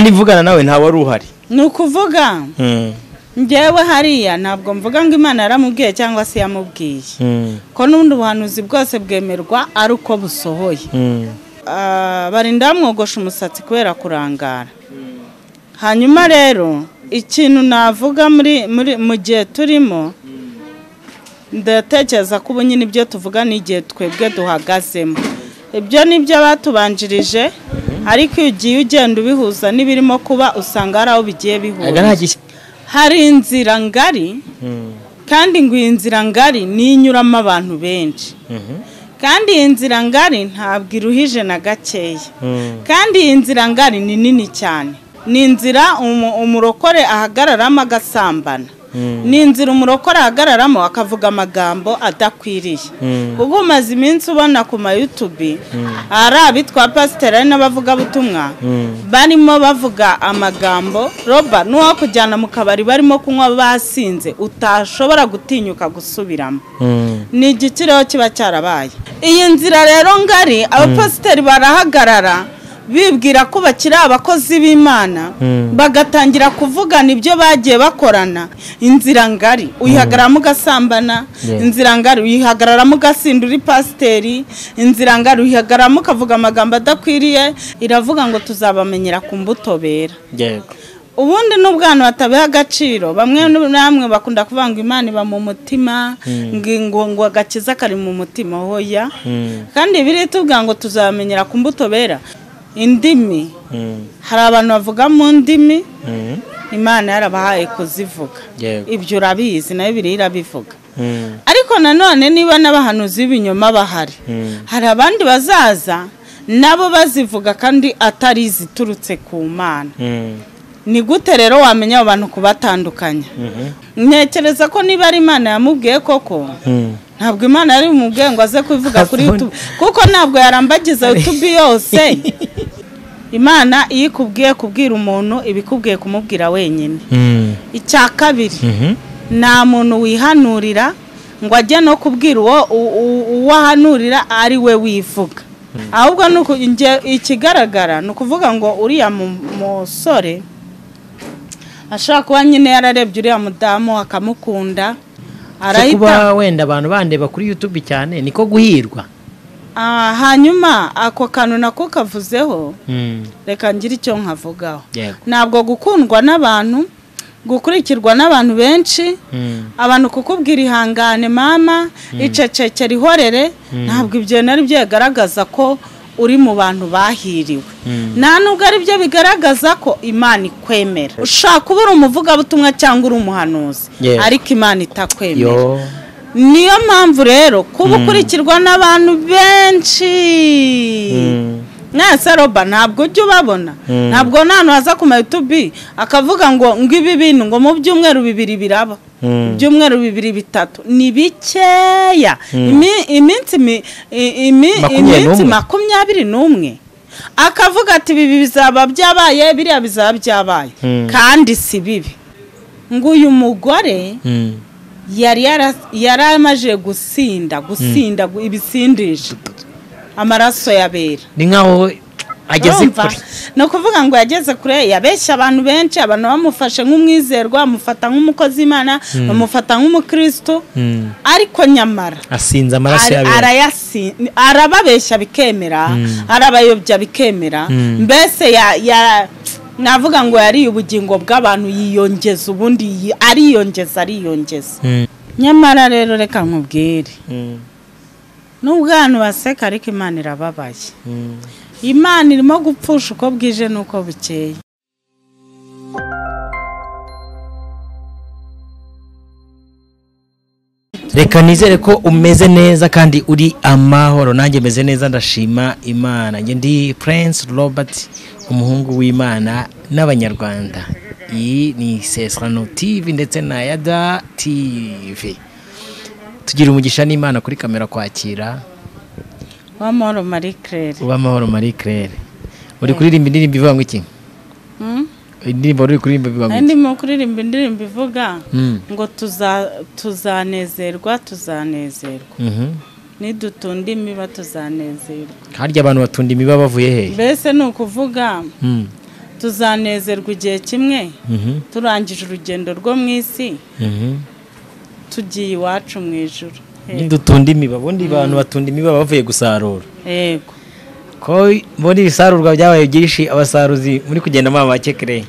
Kandi mvugana nawe nta wari uhari. Ni ukuvuga njyewe hariya ntabwo mvuga ngo Imana yaramubwiye cyangwa se yamubwiye, ko n'ubundi buhanuzi bwose bwemerwa ari uko busohoye. Barinda bamwogosha umusatsi kubera kurangara. Hanyuma rero ikintu navuga muri mu gihe turimo, ndatekereza ko ubu nyine ibyo tuvuga ni igihe twebwe duhagazemo, ibyo nibyo batubanjirije, ariko iyo ugiye ugenda ubihuza n'ibirimo kuba usanga hari aho bigiye bihura. Hari inzira ngari, kandi ngo iyi nzira ngari ninyuramo abantu benshi, kandi iyi nzira ngari ntabwo iruhije na gakeya, kandi iyi nzira ngari ni nini cyane. Ni inzira umurokore ahagararamo agasambana, ni inzira umurokore ahagararamo akavuga amagambo adakwiriye. Kuko umaze iminsi ubona ku ma YouTube ari abitwa pasiteri ari n'abavugabutumwa barimo bavuga amagambo roba n'uwo kujyana mu kabari barimo kunywa basinze utashobora gutinyuka gusubiramo. Ni igikiriho kiba cyarabaye. Iyi nzira rero ngari abapasiteri barahagarara bibwira ko bakiri abakozi b'Imana, bagatangira kuvugana ibyo bagiye bakorana. Inzira ngari uyihagararamo ugasambana, inzira ngari uyihagararamo ugasinda uri pasiteri, inzira ngari uyihagararamo ukavuga amagambo adakwiriye. Iravuga ngo tuzabamenyera ku mbuto bera. Ubundi n'ubwo abantu batabiha agaciro, bamwe namwe bakunda kuvuga ngo Imana iba mu mutima, ngo agakiza kari mu mutima. Hoya, kandi biri tuvuga ngo tuzabamenyera ku mbuto bera. Indimi, hari abantu bavuga mu ndimi Imana yarabahaye kuzivuga, ibyo urabizi nayo biri irabivuga. Ariko nanone niba n'abahanuzi b'ibinyoma bahari, hari abandi bazaza nabo bazivuga kandi atari iziturutse ku Mana. Ni gute rero wamenya abo bantu kubatandukanya? Ntekereza ko niba ari Imana yamubwiye koko, ntabwo Imana yari bumubwiye ngo aze kubivuga kuri YouTube, kuko ntabwo yarambagiza YouTube yose. Imana iyo ikubwiye kubwira umuntu ibikubwiye kumubwira wenyine. Icya kabiri, nta muntu wihanurira ngo ajye no kubwira uwo ahanurira ari we wivuga. Ahubwo nuko ikigaragara ni ukuvuga ngo uriya musore ashobora kuba nyine yararebye uriya mudamu akamukunda, arahita kuba wenda abantu bandeba kuri YouTube cyane niko guhirwa. Hanyuma ako kantu nako kavuzeho, reka ngire icyo nkavugaho. Ntabwo gukundwa n'abantu, gukurikirwa n'abantu benshi, abantu kukubwira ihangane mama, icecekere ihorere, ntabwo ibyo nari byegaragaza ko uri mu bantu bahiriwe. Nta nubwo ari byo bigaragaza ko Imana ikwemera. Ushaka kuba uri umuvugabutumwa cyangwa uri umuhanuzi, ariko Imana itakwemera. Niyo mpamvu rero kuba ukurikirwa n'abantu benshi mwese roba ntabwo ujya ubabona, ntabwo nta haza ku ma YouTube akavuga ngo ibi bintu ngo mu byumweru bibiri biraba, ibyumweru bibiri bitatu ni bikeya, iminsi 21 akavuga ati ibi bizaba byabaye, biriya bizaba byabaye, kandi si bibi. Ngo uyu mugore yari yaramaje gusinda ibisindisha amaraso yabera. Ni nkaho ageze kure. No kuvuga ngo yageze kure, yabeshya abantu benshi, abantu bamufashe nk'umwizerwa, bamufata nk'umukozi w'Imana, bamufata nk'umukristo, ariko nyamara asinze amaraso yabera, arababeshya bikemera, arabayobya bikemera. Mbese navuga ngo yari ubugingo bw'abantu yiyongeza, ubundi ariyongeza. Nyamara rero reka nkubwire, nubwo abantu baseka ariko Imana irababaye. Imana irimo gupfusha uko bwije nuko bukeye. Reka nizere ko umeze neza kandi uri amahoro, nanjye meze neza ndashima Imana. Njye ndi Prince Robert, umuhungu w'Imana n'Abanyarwanda. Iyi ni Sesano TV ndetse na Yada TV. Tugira umugisha n'Imana kuri kamera kwakira Uwamahoro Marie Claire. Uwamahoro Marie Claire. Uri kuririmba indirimbo ivuga ngo iki? Indirimbo uri kuririmba ivuga ngo iki? Ndimo kuririmba indirimbo ivuga ngo tuzanezerwa tuzanezerwa. Nidutunda imiba tuzanezerwa. Harya abantu batunda imiba bavuye he? Mbese ni ukuvuga Tuzanezerwa igihe kimwe turangije urugendo rwo mu isi, tugiye iwacu mu ijuru. Dutunda imiba, ubundi abantu batunda imiba bavuye gusarura. Yego. Ko mbona ibisarurwa byabaye byinshi, abasaruzi muri kugenda mama bakekere.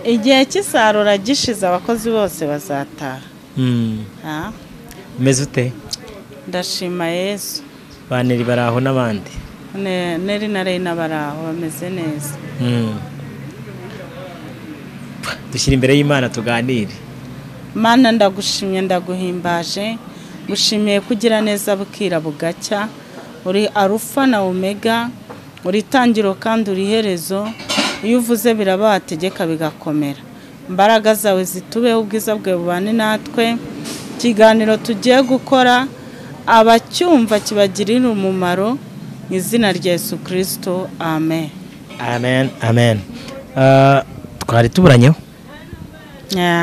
Igihe cy'isarura gishize abakozi bose bazataha. Umeze ute? Ndashima Yesu. Baneri baraho n'abandi? Neri na Reina baraho, bameze neza. Dushyira imbere y'Imana tuganire. Mana ndagushimye, ndaguhimbaje, gushimiye kugira neza bukira bugacya. Uri Arufa na Omega, uri tangiro kandi uri herezo. Iyo uvuze birabategeka bigakomera. Imbaraga zawe zitubeho, ubwiza bwawe bubane natwe. Ikiganiro tugiye gukora abacyumva kibagirira umumaro, mu izina rya Yesu Kristo, amen. Amen, amen. Twari tuburanyeho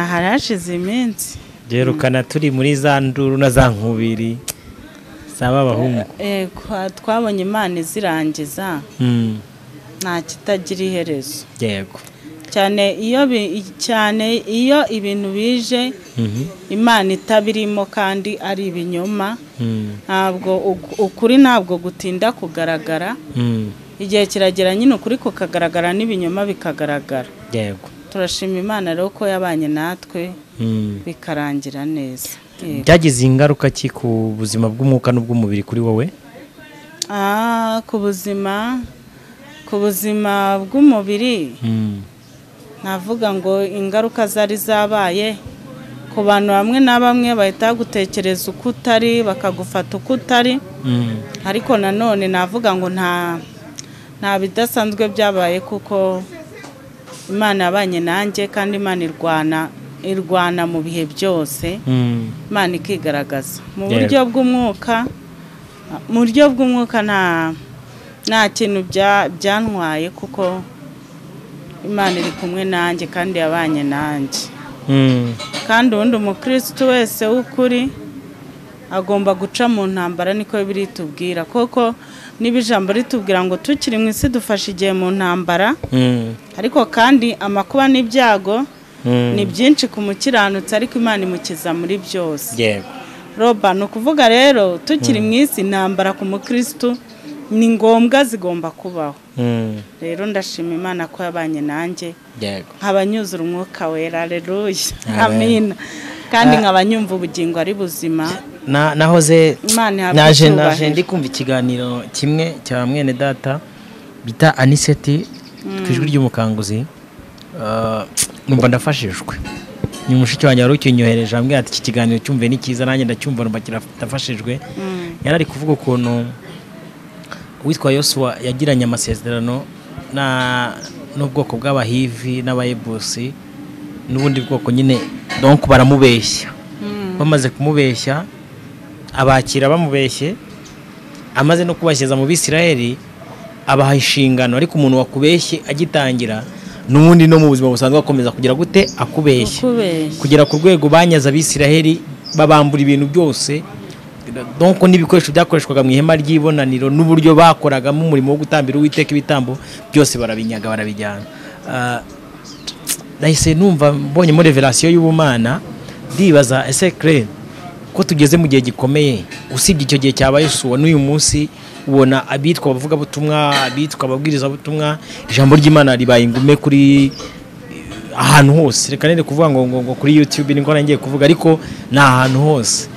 harashize iminsi derukana turi muri za nduru na za nkubiri saba abahungu. Twabonye Imana izirangiza, nta kitagira iherezo. Yego. Cyane iyo ibintu bije Imana itabirimo kandi ari ibinyoma, ntabwo ukuri ntabwo gutinda kugaragara. Igihe kiragera nyine ukuri kukagaragara n'ibinyoma bikagaragara. Yego. Turashima Imana rero ko yabanye natwe bikarangira neza. Byagize ingaruka ki ku buzima bw'umwuka n'ubw'umubiri kuri wowe? Ku buzima bw'umubiri navuga ngo ingaruka zari zabaye ku bantu bamwe na bamwe bahita gutekereza uko utari, bakagufata uko utari. Ariko nanone navuga ngo nta bidasanzwe byabaye kuko Imana yabanye nanjye, kandi Imana irwana mu bihe byose. Imana ikigaragaza mu buryo bw'umwuka. Mu buryo bw'umwuka nta kintu byantwaye kuko Imana iri kumwe nanjye kandi yabanye nanjye. Kandi ubundi umukristo wese w'ukuri agomba guca mu ntambara, niko Bibiliya itubwira. Koko niba ijambo ritubwira ngo tukiri mu isi dufashe igihe mu ntambara, ariko kandi amakuba n'ibyago ni byinshi ku mukiranutsi, ariko Imana imukiza muri byose. Yego. Roba, ni ukuvuga rero tukiri mu isi intambara ku mukristo ni ngombwa, zigomba kubaho. Rero ndashima Imana ko yabanye nanjye, nkaba nyuzura umwuka wera. Haleluya, amina. Kandi nkaba nyumva ubugingo ari buzima. Nahoze naje ndi kumva ikiganiro kimwe cya mwene data bita Aniseti ku ijwi ry'umukanguzi, numva ndafashijwe. Ni mushiki wanjye wari ukinyohereje ambwira ati iki kiganiro cyumve ni cyiza, nanjye ndacyumva numva kirafashijwe. Yari ari kuvuga ukuntu uwitwa Yosuwa yagiranye amasezerano n'ubwoko bw'abahivi n'abayebusi n'ubundi bwoko nyine, donc baramubeshya. Bamaze kumubeshya abakira bamubeshye, amaze no kubashyeza mu Bisirayeli abaha inshingano. Ariko umuntu wakubeshye agitangira n'ubundi no mu buzima busanzwe akomeza kugira gute akubeshye, kugera ku rwego banyaza Abisirayeli babambura ibintu byose, donc n'ibikoresho byakoreshwaga mu ihema ry'ibonaniro n'uburyo bakoragamo umurimo wo gutambira Uwiteka ibitambo byose barabinyaga barabijyana. Nahise numva mbonye muri revelation y'ubumana, ndibaza ese Claire ko tugeze mu gihe gikomeye, usibye icyo gihe cyabaye Yosuwa n'uyu munsi ubona abitwa abavuga butumwa, abitwa ababwiriza butumwa, ijambo ry'Imana ribaye ingume kuri ahantu hose. Reka nende kuvuga ngo kuri YouTube niko nangiye kuvuga, ariko ni ahantu hose.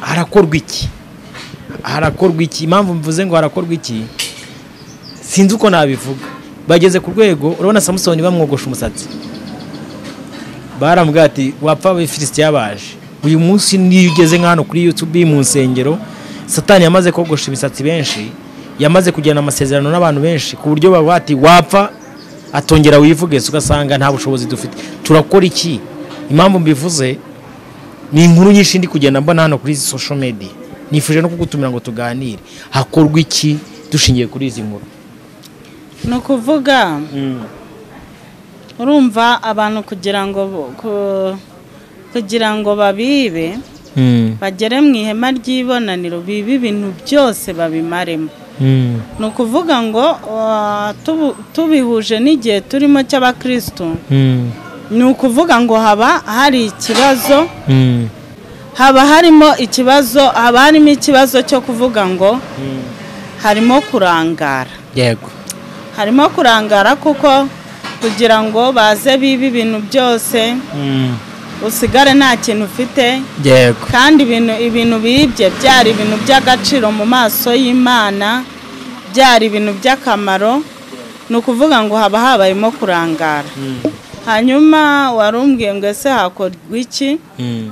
Harakorwa iki? Harakorwa iki? Impamvu mvuze ngo harakorwa iki, sinzi uko nabivuga. Bageze ku rwego urabona Samusoni bamwogosha umusatsi, baramubwira ati wapfa abafilisitiya baje. Uyu munsi niyo ugeze nk'hano kuri YouTube mu nsengero, Satani yamaze kogosha imisatsi benshi, yamaze kugirana amasezerano n'abantu benshi ku buryo bavuga ati wapfa atongera wivuge, ugasanga nta bushobozi dufite. Turakora iki? Impamvu mbivuze ni inkuru nyinshi ndi kugenda mbona hano kuri social media, nifuje no kugutumira ngo tuganire. Hakorwa iki dushingiye kuri izi nkuru? Ni ukuvuga urumva abantu kugira ngo babibe bagere mu ihema ry'ibonaniro, bibe ibintu byose babimaremo. Ni ukuvuga ngo tubihuje n'igihe turimo cy'abakristo, ni ukuvuga ngo haba hari ikibazo, haba harimo ikibazo, haba harimo ikibazo cyo kuvuga ngo harimo kurangara. Yego, harimo kurangara kuko kugira ngo baze bibe ibintu byose, usigare nta kintu ufite. Yego, kandi ibintu bibye byari ibintu by'agaciro mu maso y'Imana, byari ibintu by'akamaro. Ni ukuvuga ngo haba habayemo kurangara. Hanyuma warumbwiye ngo ese hakorwa iki?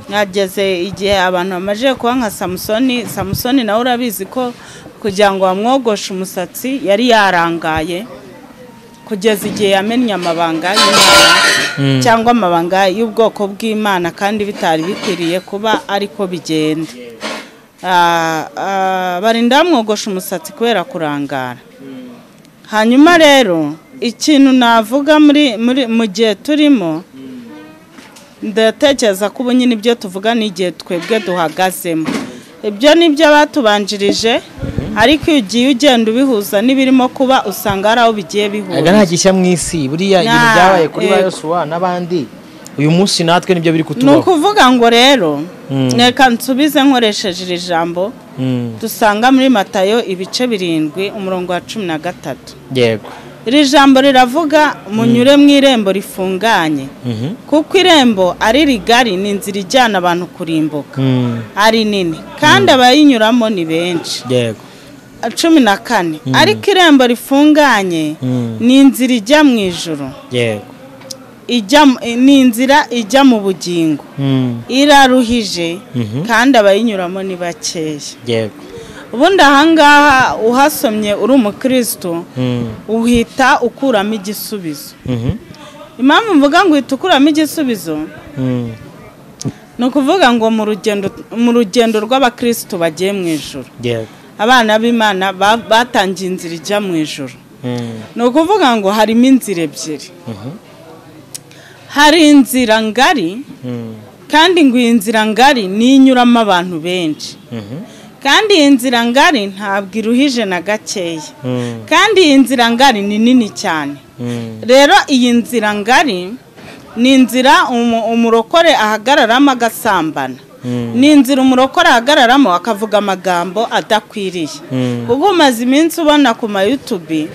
Nkageze igihe abantu bamaze kuba nka Samusoni. Samusoni nawe urabizi ko kugira ngo bamwogoshe umusatsi yari yarangaye kugeza igihe yamennye amabanga y'Imana cyangwa amabanga y'ubwoko bw'Imana, kandi bitari bikwiriye kuba ariko bigenda. Barinda bamwogosha umusatsi kubera kurangara. Hanyuma rero ikintu navuga muri mu gihe turimo, ndatekereza ko ubu nyine ibyo tuvuga n'igihe twebwe duhagazemo, ibyo nibyo batubanjirije, ariko iyo ugiye ugenda ubihuza n'ibirimo kuba usanga hari aho bigiye bihura. Nta gishya mu isi, buriya ibintu byabaye kuri ba Yosuwa n'abandi uyu munsi natwe nibyo biri kutubaho. Ni ukuvuga ngo rero reka nsubize nkoresheje iri jambo dusanga muri Matayo ibice 7 umurongo wa 13. Yego, iri jambo riravuga munyure mu irembo rifunganye, kuko irembo ari rigari, ni inzira ijyana abantu kurimbuka, ari nini kandi abayinyuramo ni benshi. Yego, 14 ariko irembo rifunganye ni inzira ijya mu ijuru. Yego, ni inzira ijya mu bugingo, iraruhije kandi abayinyuramo ni bakeya. Yego, ubundi ahangaha uhasomye uri umukristo uhita ukuramo igisubizo. Impamvu mvuga ngo uhita ukuramo igisubizo, ni ukuvuga ngo mu rugendo rw'abakristo bagiye mu ijuru, abana b'Imana batangiye inzira ijya mu ijuru. Ni ukuvuga ngo harimo inzira ebyiri. Hari inzira ngari, kandi ngo iyi nzira ngari ninyuramo abantu benshi, kandi iyi nzira ngari ntabwo iruhije na gakeya, kandi iyi nzira ngari ni nini cyane. Rero iyi nzira ngari ni inzira umurokore ahagararamo agasambana, ni inzira umurokore ahagararamo akavuga amagambo adakwiriye. Kuko umaze iminsi ubona ku ma YouTube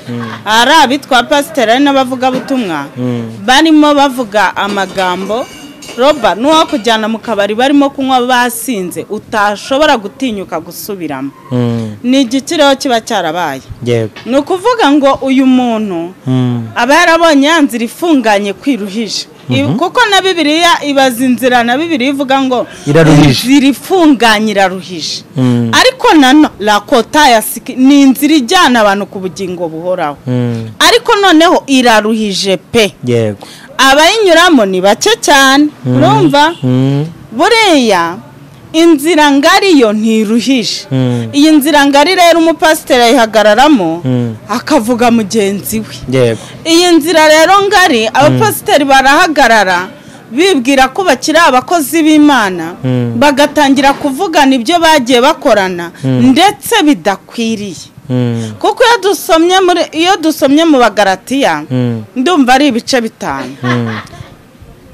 ari abitwa pasiteri ari n'abavugabutumwa barimo bavuga amagambo roba n'uwo kujyana mu kabari barimo kunywa basinze utashobora gutinyuka gusubiramo. Ni igikiriho kiba cyarabaye. Ni ukuvuga ngo uyu muntu aba yarabonye ya nzira ifunganye kwiruhije, kuko na Bibiliya ibaza inzira, na Bibiliya ivuga ngo inzira ifunganye iraruhije, ariko nano lakota ya ni inzira ijyana abantu ku bugingo buhoraho, ariko noneho iraruhije pe. Yego, abayinyuramo ni bake cyane. Urumva buriya inzira ngari yo ntiruhije. Iyi nzira ngari rero umupasiteri ayihagararamo akavuga mugenzi we. Yego, iyi nzira rero ngari abapasiteri barahagarara bibwira ko bakiri abakozi b'Imana, bagatangira kuvugana ibyo bagiye bakorana ndetse bidakwiriye. Kuko iyo dusomye mu Bagalatiya, ndumva ari ibice 5,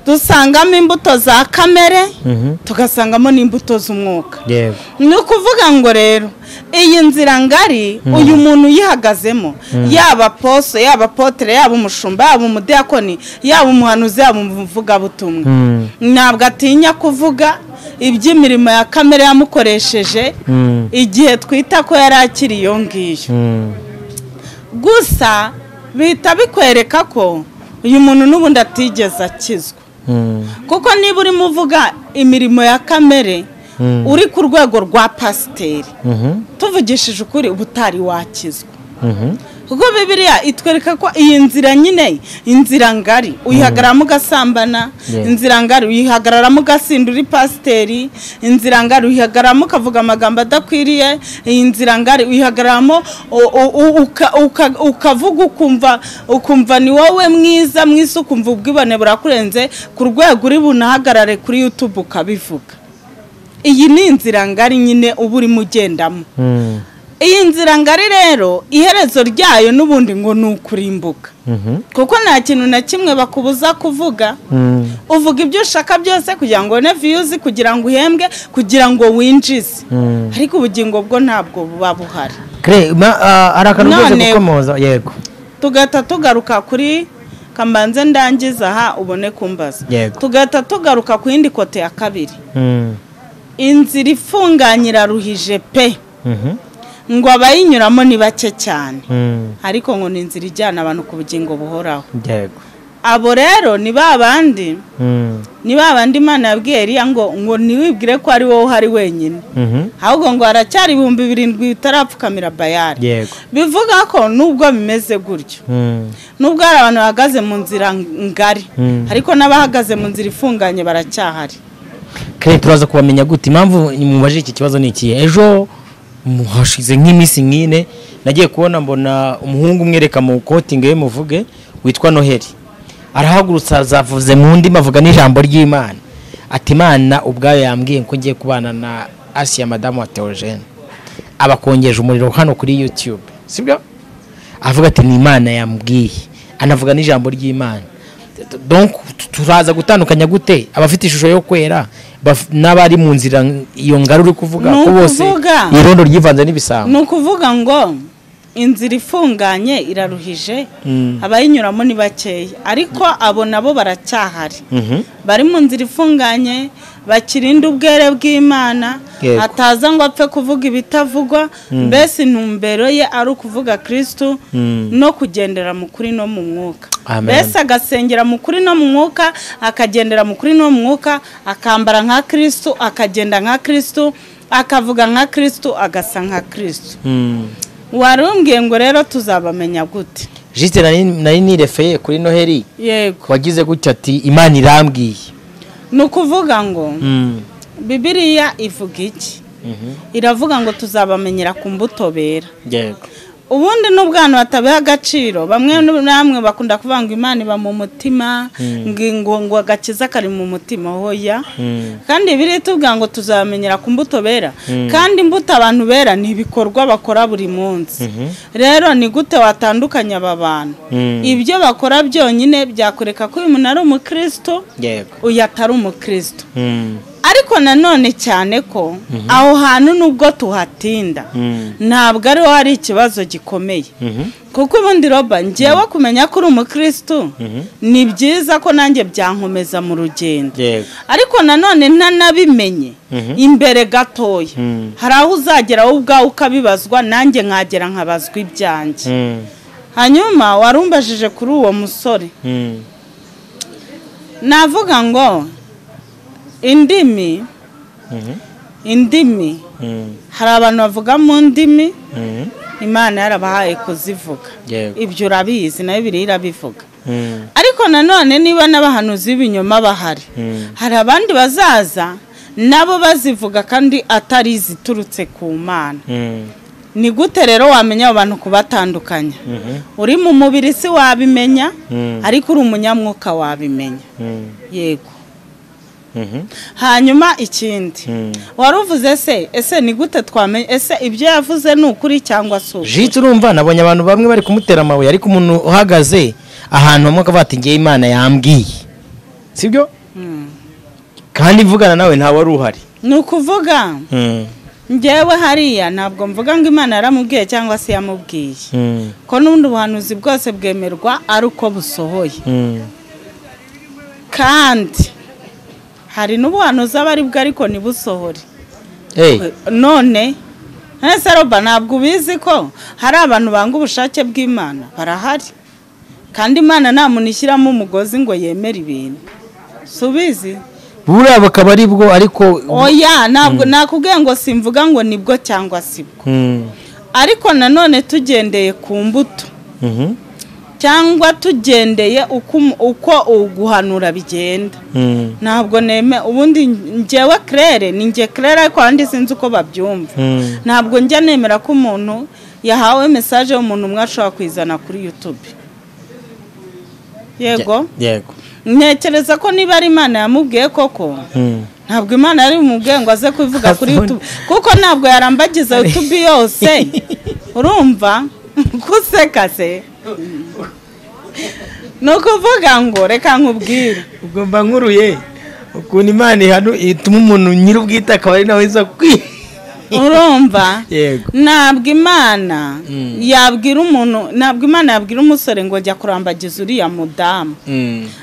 dusangamo imbuto za kamere, tugasangamo n'imbuto z'umwuka. Ni ukuvuga ngo rero iyi nzira ngari uyu muntu uyihagazemo, yaba poso, yaba potere, yaba umushumba, yaba umudiakoni, yaba umuhanuzi, yaba umuvugabutumwa, ntabwo atinya kuvuga iby'imirimo ya kamere yamukoresheje igihe twita ko yari akiri iyo ngiyo. Gusa bihita bikwereka ko uyu muntu n'ubundi atigeze akizwa, kuko niba urimo uvuga imirimo ya kamere uri ku rwego rwa pasiteri, tuvugishije ukuri uba utari wakizwa. Kuko Bibiliya itwereka ko iyi nzira nyine, inzira ngari uyihagararamo ugasambana, inzira ngari uyihagararamo ugasinda uri pasiteri, inzira ngari uyihagararamo ukavuga amagambo adakwiriye, iyi nzira ngari uyihagararamo ukavuga ukumva ni wowe mwiza mwiza, ukumva ubwibone burakurenze ku rwego uri bunahagarare kuri YouTube ukabivuga. Iyi ni inzira ngari nyine uba urimo ugendamo. Iyi nzira ngari rero iherezo ryayo n'ubundi ngo ni ukurimbuka, kuko nta kintu na kimwe bakubuza kuvuga. Uvuga ibyo ushaka byose kugira ngo ubone views, kugira ngo uhembwe, kugira ngo winjize, ariko ubugingo bwo ntabwo buba buhari. Yego, tugahita tugaruka kuri kambanze ndangiza aha ubone kumbaza. Tugahita tugaruka ku yindi kote ya kabiri. Inzira ifunganye iraruhije pe, ngo abayinyuramo ni bake cyane, ariko ngo ni inzira ijyana abantu ku bugingo buhoraho. Abo rero ni babandi, ni babandi Imana yabwiye Eliya ngo ntiwibwire ko ari wowe uhari wenyine, ahubwo ngo haracyari 7,000 bitarapfukamira Bayali. Bivuga ko nubwo bimeze gutyo, nubwo hari abantu bahagaze mu nzira ngari, ariko n'abahagaze mu nzira ifunganye baracyahari. Kare turaza kubamenya gute? Impamvu mubaje iki kibazo ni ikihe? Ejo hashize nk'iminsi nk'ine nagiye kubona mbona umuhungu umwereka mu kotingi ye muvuge witwa Noheli, arahagurutsa zavuze mu ndimi avuga n'ijambo ry'Imana, ati Imana ubwayo yambwiye ko ngiye kubana na Asia madamu wa Theogene, abakongeje umuriro hano kuri YouTube, sibyo? Avuga ati ni Imana yambwiye, anavuga n'ijambo ry'Imana. Donc turaza gutandukanya gute abafite ishusho yo kwera n'abari mu nzira iyo ngari uri kuvuga ko bose irondo ryivanze n'ibisambo? Ni ukuvuga ngo inzira ifunganye iraruhije, abayinyuramo ni bakeya, ariko abo nabo baracyahari, bari mu nzira ifunganye, bakirinda ubwere bw'Imana, ataza ngo apfe kuvuga ibitavugwa, mbese intumbero ye ari ukuvuga Kristo no kugendera mu kuri no mu mwuka. Mbese agasengera mu kuri no mu mwuka, akagendera mu kuri no mu mwuka, akambara nka Kristo, akagenda nka Kristo, akavuga nka Kristo, agasa nka Kristo. Warumbwiye ngo rero tuzabamenya gute? Juste nari nirefeye kuri Noheli. Yego. Wagize gutya ati Imana irambwiye. Ni ukuvuga ngo Bibiliya ivuga iki? Iravuga ngo tuzabamenyera ku mbuto bera. Yego. Ubundi n'ubwana batabiha agaciro, bamwe namwe bakunda kuvuga ngo Imana iba mu mutima, ngo agakiza kari mu mutima, hoya. Kandi biri tuvuga ngo tuzamenyera ku mbuto bera, kandi imbuto abantu bera ni ibikorwa bakora buri munsi. Rero ni gute watandukanya aba bantu? Ibyo bakora byonyine byakureka ko uyu muntu ari umukristo, uyu atari umukristo. Ariko nanone cyane ko aho hantu nubwo tuhatinda ntabwo ariho hari ikibazo gikomeye, kuko ubundi roba ngewe kumenya ko uri umukristo ni byiza ko nanjye byankomeza mu rugendo, ariko nanone ntanabimenye imbere gatoya hari aho uzagera wowe ubwawe ukabibazwa, nanjye nkagera nkabazwa ibyanjye. Hanyuma warumbajije kuri uwo musore, navuga ngo indimi, indimi hari abantu bavuga mu ndimi Imana yarabahaye kuzivuga, ibyo urabizi nayo biri irabivuga. Ariko nanone niba n'abahanuzi b'ibinyoma bahari, hari abandi bazaza nabo bazivuga kandi atari ziturutse ku Mana. Ni gute rero wamenya abo bantu kubatandukanya? Uri mu mubiri si wabimenya, ariko uri umunyamwuka wabimenya. Yego. Hanyuma ikindi waruvuze se, ese ni gute twamenye ese ibyo yavuze ni ukuri cyangwa se ukuri? Jitse urumva nabonye abantu bamwe bari kumutera amabuye, ariko umuntu uhagaze ahantu hamwe akavuga ati ngiye Imana yambwiye, sibyo? Kandi mvugana nawe ntawe wari uhari. Ni ukuvuga ngewe hariya ntabwo mvuga ngo Imana yaramubwiye cyangwa se yamubwiye, ko n'ubundi buhanuzi bwose bwemerwa ari uko busohoye. Kandi hari n'ubuhanuzi aba ari bwo ariko ntibusohore. None ese roba ntabwo ubizi ko hari abantu banga ubushake bw'Imana? Barahari, kandi Imana nta muntu ishyiramo umugozi ngo yemere ibintu, si ubizi? Buriya bakaba ari bwo, ariko oya ntabwo nakubwiye ngo simvuga ngo nibwo cyangwa sibwo, ariko nanone tugendeye ku mbuto cyangwa tugendeye uko uguhanura bigenda, ntabwo neme ubundi ngewe Claire ni nge Claire, ariko abandi sinzi uko babyumva. Ntabwo njya nemera ko umuntu yahawe message y'umuntu umwe ashobora kwizana kuri YouTube. Yego, yego. Ntekereza ko niba ari Imana yamubwiye koko, ntabwo Imana yari bumubwiye ngo aze kubivuga kuri YouTube, kuko ntabwo yarambagiza YouTube yose. Urumva kuseka se? Ni ukuvuga ngo reka nkubwire, ubwo mba nkuruye ukuntu Imana ihanu ituma umuntu nyir'ubwite akaba ari nawe iza kwi. Urumva? Ntabwo Imana yabwira umuntu, ntabwo Imana yabwira umusore ngo jya kurambagiza uriya mudamu,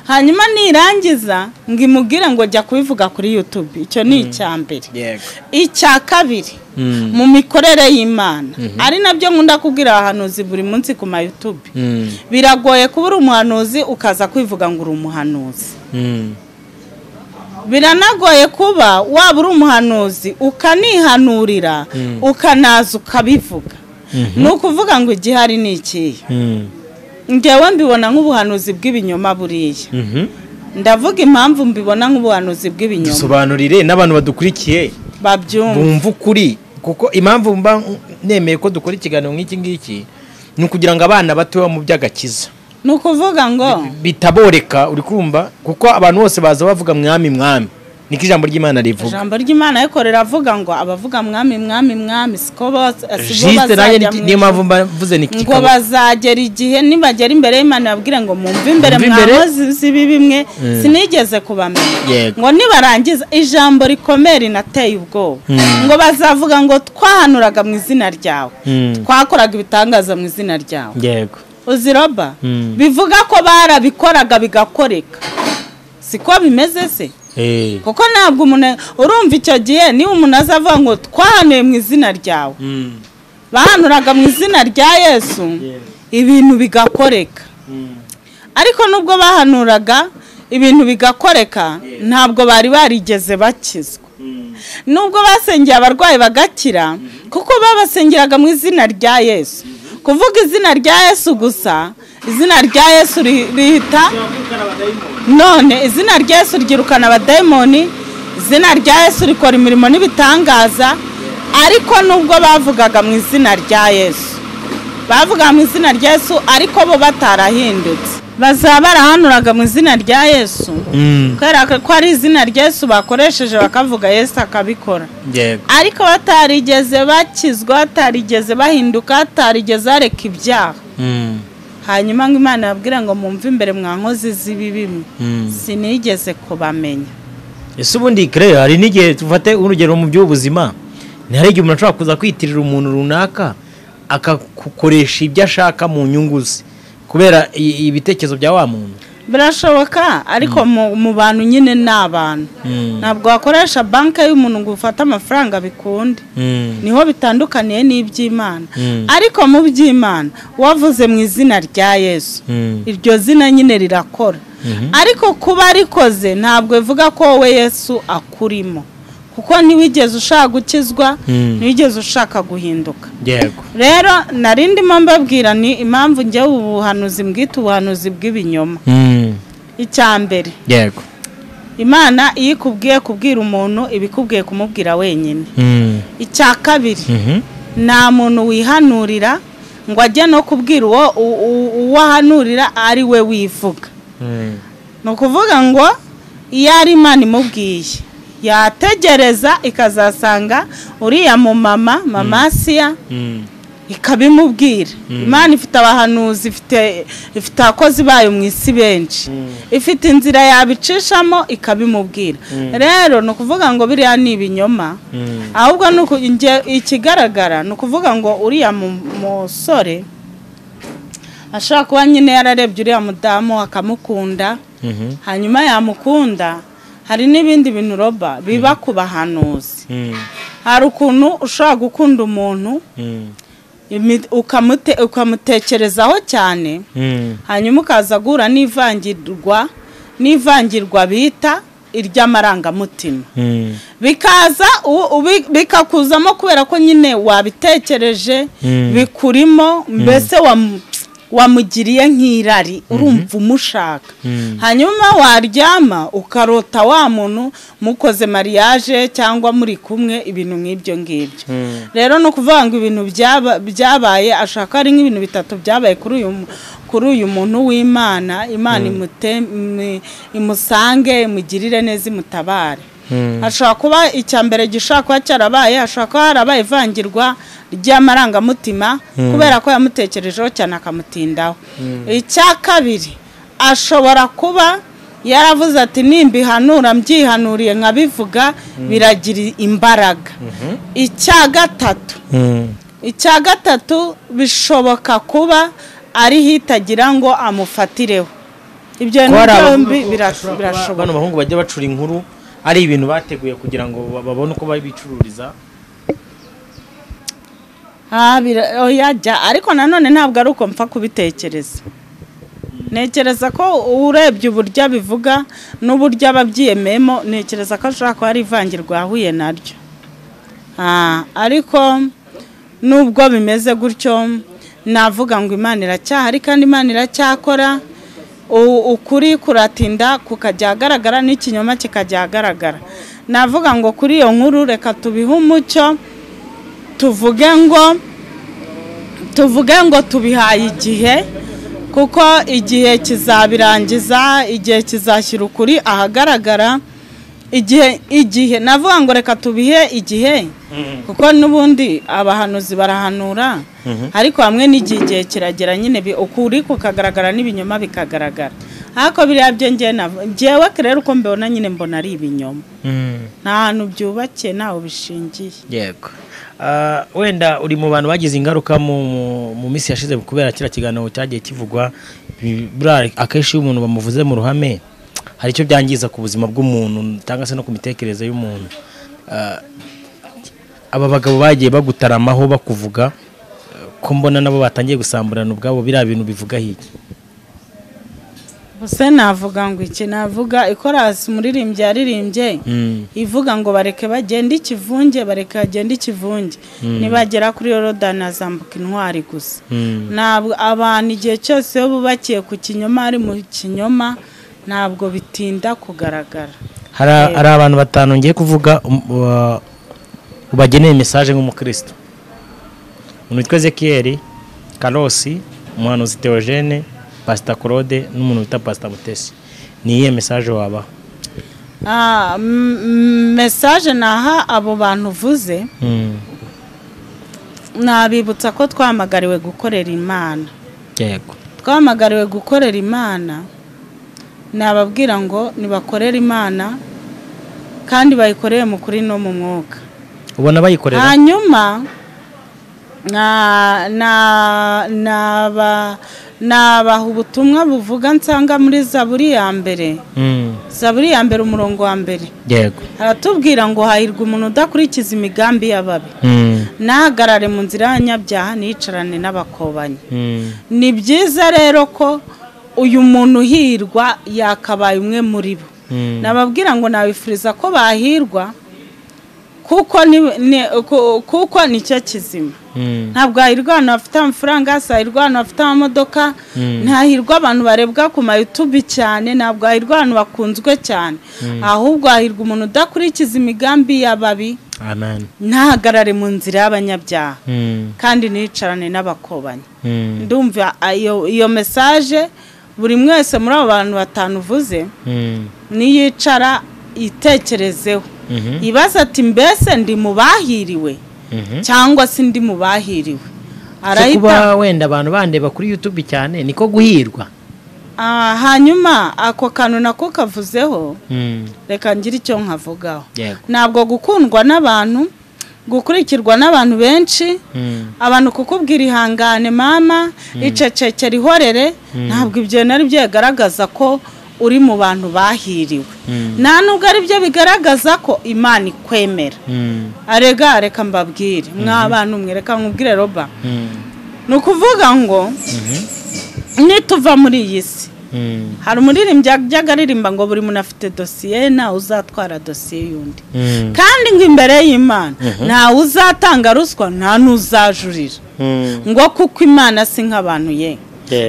hanyuma nirangiza ngo imubwire ngo jya kubivuga kuri YouTube. Icyo ni icya mbere. Icya kabiri, mu mikorere y'Imana, ari nabyo nkunda kubwira abahanuzi buri munsi ku ma YouTube, biragoye kuba uri umuhanuzi ukaza kwivuga ngo uri umuhanuzi. Biranagoye kuba waba uri umuhanuzi ukanihanurira, ukanaza ukabivuga. Ni ukuvuga ngo igihari ni ikihe? Ngewe mbibona nk'ubuhanuzi bw'ibinyoma buriya. Ndavuga impamvu mbibona nk'ubuhanuzi bw'ibinyoma. Dusobanurire n'abantu badukurikiye babyumva, bumva ukuri, kuko impamvu mba nemeye ko dukora ikiganiro nk'iki ngiki ni ukugira ngo abana bato mu by'agakiza. Ni ukuvuga ngo bitaboreka, uri kumva, kuko abantu bose baza bavuga mwami mwami, niko ijambo ry'Imana rivuga. Ijambo ry'Imana ariko riravuga ngo abavuga mwami mwami mwami siko bose bazajya mu ijuru. Niyo mpamvu mvuze ni ngo bazagera igihe nibagera imbere y'Imana babwire ngo mumve imbere mwakoze ibi bimwe sinigeze kubamenya. Ngo nibarangiza ijambo rikomeye rinateye ubwoba, ngo bazavuga ngo twahanuraga mu izina ryawe, twakoraga ibitangaza mu izina ryawe. Yego. Uziroba bivuga ko barabikoraga bigakoreka, siko bimeze se? Kuko ntabwo umuntu urumva icyo gihe niba umuntu azavuga ngo twahanuye mu izina ryawe, bahanuraga mu izina rya Yesu, ibintu bigakoreka. Ariko nubwo bahanuraga ibintu bigakoreka, ntabwo bari barigeze bakizwa. Nubwo basengeye abarwayi bagakira, kuko babasengeraga mu izina rya Yesu. Kuvuga izina rya Yesu gusa, izina rya Yesu rihita none izina rya Yesu ryirukana abadayimoni, izina rya Yesu rikora imirimo n'ibitangaza. Ariko nubwo bavugaga mu izina rya Yesu, bavuga mu izina rya Yesu ariko bo batarahindutse. Bazaba barahanuraga mu izina rya Yesu, kubera ko ari izina rya Yesu bakoresheje bakavuga Yesu akabikora. Ariko batarigeze bakizwa, batarigeze bahinduka, batarigeze bareka ibyaha. Hanyuma ngo Imana yabwira ngo mumve imbere mwa nkozi z'ibibi, sinigeze kubamenya. Ese ubundi kare hari n'igihe tufate urugero mu by'ubuzima, ntihari igihe umuntu ashobora kuza kwitirira umuntu runaka akagukoresha ibyo ashaka mu nyungu ze kubera ibitekerezo bya wa muntu? Birashoboka, ariko mu bantu nyine ni abantu. Ntabwo wakoresha banki y'umuntu ngo ufate amafaranga bikunde. Niho bitandukaniye n'iby'Imana. Ariko mu by'Imana wavuze mu izina rya Yesu, iryo zina nyine rirakora. Ariko kuba rikoze ntabwo bivuga ko wowe Yesu akurimo, kuko ntiwigeze ushaka gukizwa, ntiwigeze ushaka guhinduka. Yego. Rero narindimo mbabwira ni impamvu njye ubuhanuzi mbwita ubuhanuzi bw'ibinyoma. Icya mbere, yego, Imana iyo ikubwiye kubwira umuntu ibikubwiye kumubwira wenyine. Icya kabiri, nta muntu wihanurira ngo ajye no kubwira uwo ahanurira ari we wivuga. Ni ukuvuga ngo iyo ari Imana imubwiye yategereza ikazasanga uriya mu mama Asiya ikabimubwira. Imana ifite abahanuzi, ifite abakozi bayo mu isi benshi, ifite inzira yabicishamo ikabimubwira. Rero ni ukuvuga ngo biriya ni ibinyoma. Ahubwo ikigaragara ni ukuvuga ngo uriya musore ashobora kuba nyine yararebye uriya mudamu akamukunda, hanyuma yamukunda. Hari n'ibindi bintu roba biba ku bahanuzi. Hari ukuntu ushobora gukunda umuntu ukamutekerezaho cyane, hanyuma ukaza guhura n'ivangirwa bita iry'amarangamutima, bikaza bikakuzamo kubera ko nyine wabitekereje bikurimo, mbese wamugiriye nk'irari, urumva umushaka. Hanyuma waryama ukarota wa muntu mukoze mariage cyangwa muri kumwe, ibintu nk'ibyo ngibyo. Rero no kuvuga ngo ibintu byabaye, ashaka ari nk'ibintu bitatu byabaye kuri uyu kuri uyu muntu w'Imana, Imana imusange, imugirire neza, imutabare. Hashobora kuba icya mbere gishobora kuba cyarabaye, hashobora kuba harabaye ivangirwa ry'amarangamutima kubera ko yamutekerejeho cyane akamutindaho. Icya kabiri, ashobora kuba yaravuze ati nimbihanura mbyihanuriye nkabivuga biragira imbaraga. Icya gatatu bishoboka kuba ari hitagira ngo amufatireho. Ibyo byombi birashoboka. Bano bahungu bajya bacura inkuru ari ibintu bateguye kugira ngo babone uko babicururiza. Oya, ariko nanone ntabwo ari uko mpfa kubitekereza. Ntekereza ko urebye uburyo abivuga n'uburyo ababyiyememo, ntekereza ko ashobora kuba ari ivangirwa yahuye naryo. Ariko nubwo bimeze gutyo, navuga ngo Imana iracyahari kandi Imana iracyakora. Ukuri kuratinda kukajya ahagaragara n'ikinyoma kikajya ahagaragara. Navuga ngo kuri iyo nkuru reka tubihe umucyo, tuvuge ngo tubihaye igihe, kuko igihe kizabirangiza, igihe kizashyira ukuri ahagaragara. Igihe navuga ngo reka tubihe igihe, kuko n'ubundi abahanuzi barahanura, ariko hamwe n'igihe kiragera nyine ukuri kukagaragara n'ibinyoma bikagaragara. Ariko biriya byo njyewe rero uko mbibona nyine mbona ari ibinyoma, nta hantu byubakiye, ntaho bishingiye. Yego. Wenda uri mu bantu bagize ingaruka mu minsi yashize kubera kiriya kiganiro cyagiye kivugwa. Akenshi iyo umuntu bamuvuze mu ruhame hari icyo byangiza ku buzima bw'umuntu cyangwa se no ku mitekerereze y'umuntu. Aba bagabo bagiye bagutaramaho bakuvuga, ko mbona nabo batangiye gusamburana ubwabo, biriya bintu bivuga hiki? Bose navuga ngo iki, navuga ikorasi umuririmbyi yaririmbye ivuga ngo bareke bagende ikivunge, bareke bagende ikivunge, nibagera kuri Yorodani azambuka intwari gusa. Ntabwo abantu igihe cyose iyo bubakiye ku kinyoma, ari mu kinyoma, ntabwo bitinda kugaragara. Hari abantu batanu ngiye kuvuga ubageneye message nk'umukristo. Umuntu witwa Ezekiel, Karosi, umuhanuzi Theogene, Pastor Claude n'umuntu wita Pastor Mutesi. Ni iyihe message wabaha? Message naha abo bantu uvuze, nabibutsa ko twamagariwe gukorera Imana. Yego. Twamagariwe gukorera Imana. Nababwira ngo nibakorere Imana kandi bayikorere mu kuri no mu mwuka. Ubona bayikorera? Hanyuma nabaha ubutumwa buvuga nsanga muri Zaburi ya mbere. Zaburi ya mbere umurongo wa mbere. Yego. Haratubwira ngo hahirwa umuntu udakurikiza imigambi y'ababi, nahagarare mu nzira y'abanyabyaha, niyicarane n'abakobanyi. Ni byiza rero ko uyu muntu uhirwa yakabaye umwe muri bo. Nababwira ngo nabifuriza ko bahirwa, kuko nicyo kizima. Ntabwo hahirwa abantu bafite amafaranga, hahirwa abantu bafite amamodoka, ntahirwa abantu barebwa ku ma YouTube cyane, ntabwo hahirwa abantu bakunzwe cyane, ahubwo hahirwa umuntu udakurikiza imigambi y'ababi, ntahagarare mu nzira y'abanyabyaha, kandi niyicarane n'abakobanyi. Ndumva iyo message buri mwese muri abo bantu batanu uvuze, niyicara itekerezeho, ibaza ati mbese ndi mu bahiriwe cyangwa se ndi mu bahiriwe. Arahita kuba wenda abantu bandeba kuri YouTube cyane niko guhirwa. Hanyuma ako kantu nako kavuzeho, reka ngira icyo nkavugaho. Ntabwo gukundwa n'abantu, gukurikirwa n'abantu benshi, abantu kukubwira ihangane mama, icecekere ihorere, ntabwo ibyo nari byegaragaza ko uri mu bantu bahiriwe. Nta nubwo ari byo bigaragaza ko Imana ikwemera. Arega reka mbabwire mwa bantu mwe, reka nkubwire Roba. Ni ukuvuga ngo nituva muri iyi si, hari umuririmbyi ajyaga aririmba ngo buri muntu afite dosiye, ntawe uzatwara dosiye y'undi, kandi ngo imbere y'Imana ntawe uzatanga ruswa, nta n'uzajurira, ngo kuko Imana si nk'abantu ye.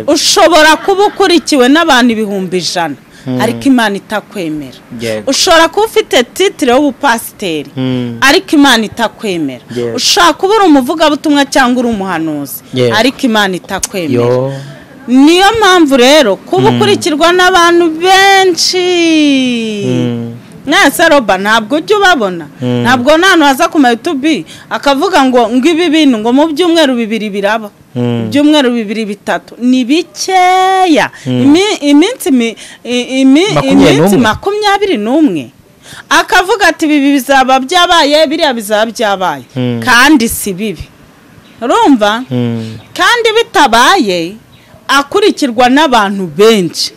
Ushobora kuba ukurikiwe n'abantu 100,000 ariko Imana itakwemera. Ushobora kuba ufite titire y'ubupasiteri ariko Imana itakwemera. Ushobora kuba uri umuvugabutumwa cyangwa uri umuhanuzi ariko Imana itakwemera. Niyo mpamvu rero kuba ukurikirwa n'abantu benshi. Mwese Roba ntabwo ujya ubabona, ntabwo nta hantu haza ku ma YouTube akavuga ngo ibi bintu ngo mu byumweru 2 biraba, ibyumweru 2 3 ni bikeya. Iminsi 21 akavuga ati ibi bizaba byabaye, biriya bizaba byabaye, kandi si bibi. Urumva? Kandi bitabaye akurikirwa n'abantu benshi.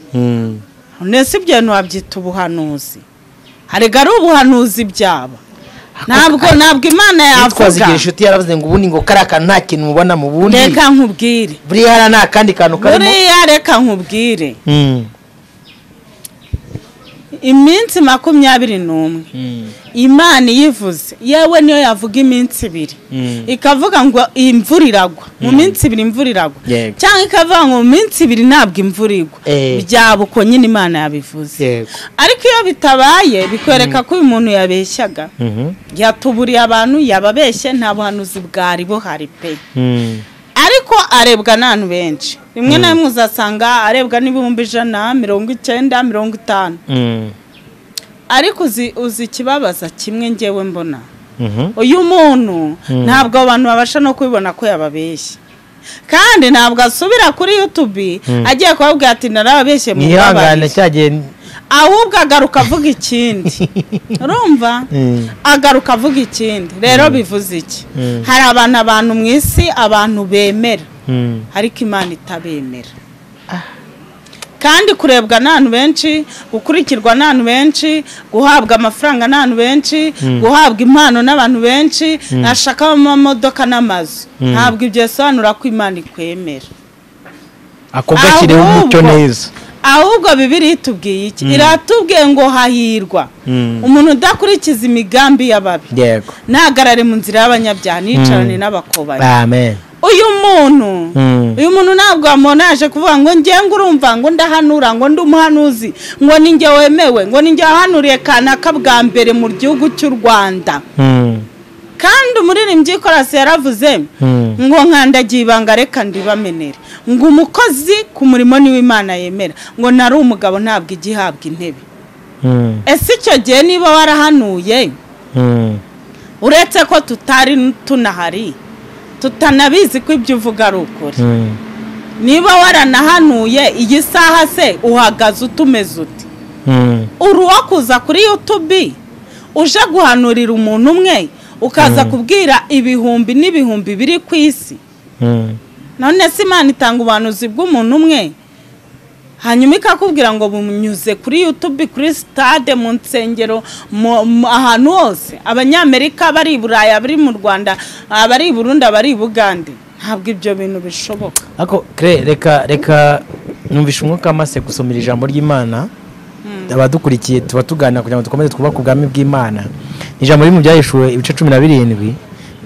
Nese ibyo ntiwabyita ubuhanuzi. Harega ari ubuhanuzi byaba. Ntabwo Imana yavuga. Twazigira inshuti yaravuze ngo ubundi ngo karaka nta kintu mubona mu bundi. Reka nkubwire. Buriya hara nta kandi kantu karimo. Buriya reka nkubwire. Iminsi 21 Imana yivuze, yewe niyo yavuga iminsi 2 ikavuga ngo imvura iragwa mu minsi 2 imvura iragwa, cyangwa ikavuga ngo mu minsi 2 ntabwo imvura igwa, byaba uko nyine Imana yabivuze. Ariko iyo bitabaye bikwereka ko uyu muntu yabeshyaga, yatuburiye abantu, yababeshye, nta buhanuzi bwari buhari pe. Ariko arebwa n'abantu benshi, rimwe na rimwe uzasanga arebwa n'ibihumbi 100, 90, 50. Ariko uzi ikibabaza kimwe ngewe mbona, uyu muntu ntabwo abantu babasha no kubibona ko yababeshye, kandi ntabwo asubira kuri YouTube agiye kubabwira ati narababeshye mu mwihangane, ahubwo agaruka avuga ikindi. Urumva? Agaruka avuga ikindi. Rero bivuze iki? Hari abantu mu isi, abantu bemera, ariko Imana itabemera. Kandi kurebwa n'abantu benshi, gukurikirwa n'abantu benshi, guhabwa amafaranga n'abantu benshi, guhabwa impano n'abantu benshi, nashaka amamodoka n'amazu, ntabwo ibyo bisobanura ko Imana ikwemera. Ako gakiriho umucyo neza. Ahubwo Bibiliya itubwiye iki? Iratubwiye ngo hahirwa umuntu udakurikiza imigambi y'ababi, ntahagarare mu nzira y'abanyabyaha, nicarane n'abakobanyi. Amen. Uyu muntu ntabwo wamubona yaje kuvuga ngo ngiye ngo urumva ngo ndahanura, ngo ndi umuhanuzi, ngo ni njye wemewe, ngo ni njye wahanuriye kanaka bwa mbere mu gihugu cy'u Rwanda. Kandi umuririmbyi w'ikorasi yaravuze ngo nkandagiye ibanga reka ndibamenere, ngo umukozi ku murimo niwe Imana yemera, ngo nari umugabo ntabwo igihabwa intebe. Ese icyo gihe niba warahanuye, uretse ko tutari tunahari, tutanabizi ko ibyo uvuga ari ukuri, niba waranahanuye iyi saha se uhagaze utumeze uti? Uri uwo kuza kuri YouTube uje guhanurira umuntu umwe, ukaza kubwira ibihumbi n'ibihumbi biri ku isi. None se Imana itanga ubuhanuzi bw'umuntu umwe, hanyuma ikakubwira ngo bunyuze kuri YouTube, kuri stade, mu nsengero, ahantu hose, Abanyamerika bari i Burayi, abari mu Rwanda, abari i Burundi, abari i Bugande. Ntabwo ibyo bintu bishoboka. Ako reka numvisha umwuka amase gusomera ijambo ry'Imana. Abadukurikiye tuba tuganira kugira ngo dukomeze twubake ubwami bw'Imana. Ijambo riri mu Byahishuwe ibice 17